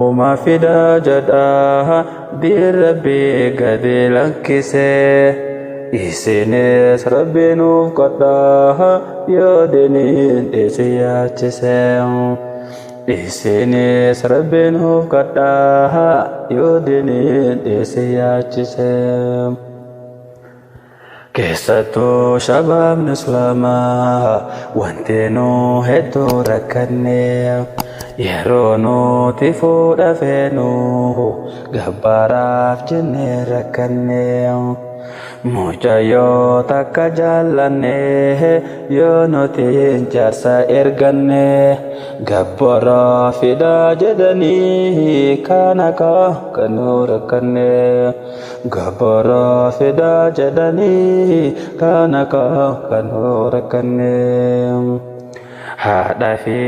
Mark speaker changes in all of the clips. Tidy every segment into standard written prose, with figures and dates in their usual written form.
Speaker 1: Uma fidaa jedhaa diin Rabbii gadi lakkisee, isinis Rabbi nuuf kadhaa yoo diniin isin yaachisee. Isinis Rabbi nuuf kadhaa yoo diniin isin yaachisee. Keessattuu shabaabni Islaamaa wanti nu hedduu rakkanne, yeroo nuti fuudha feenu gabbaraaf jennee rakkanne. Mucayyoo takka jaallanne yoo nuti jaarsa erganne, gabbara fidaa jedhanii kana kan nu rakkanne. Gabbara fidaa jedhanii kana kan nu rakkanne. Haadha fi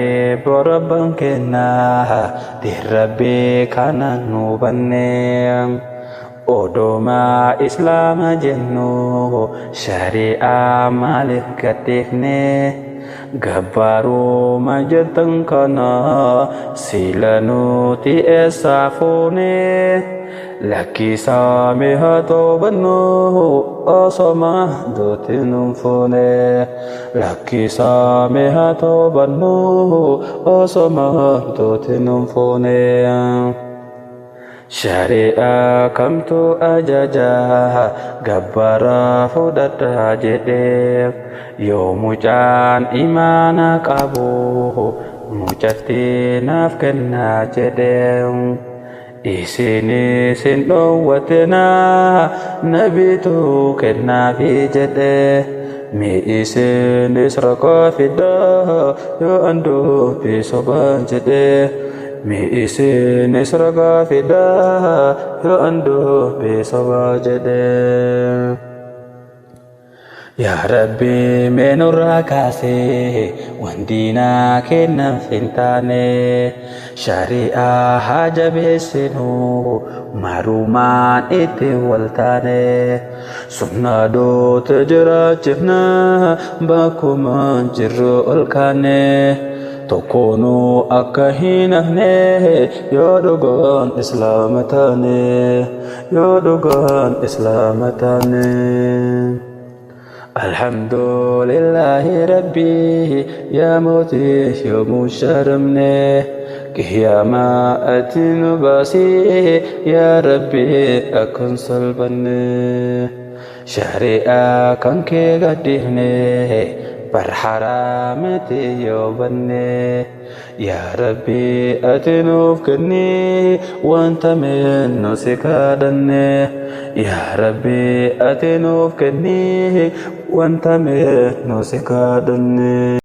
Speaker 1: borobban kennaa dirrabbii kana nu banne. Oduma Islaama jennu shari'aa maaliif gadhiifne? Gabbaaruma jettan kana sila nuti eessaa fuune? Lakkisaa mee haa toobannu osoma duuti nun fuune. Lakkisaa mee haa toobannu osoma duuti nun fuune. Shari'aa kamtu ajaja gabbara fudhadhaa jedhee, yoo mucaan imaana qabu mucatti naaf kennaa jedhee? Isinis hin dhoowwatinaa, nabiitu kennaafi jedhee. Mi isinis rakkoo fidaa yoo an dubbii sobaan jedhee. Mi isinis ragaa fidaa yoo an dubbii sobaa jedhee. Yaa Rabbi, mee nurraa kaasee waan diinaa kennaaf hin taane. Shari'aa haa jabeessinu marumaan itti wal taane. Sunnaa doote jiraachifna bakkuma jirru ol kaane. Tokkoonuu akka hin hafne yoo dhugaan Islaama taane. Yoo dhugaan Islaama taane. Alhamdulillahi Rabbi yaa mootii yoomuu sharamne, qiyaamaa ati nu baasii yaa Rabbi akkan salphanne. Shari'aa kan kee gadhiifne bar haraamiti yoo banne. Yaa Rabbi, ati nuuf kenni wanta mennu si kadhanne. Yaa Rabbi, ati nuuf kenni wanta mennu si kadhanne.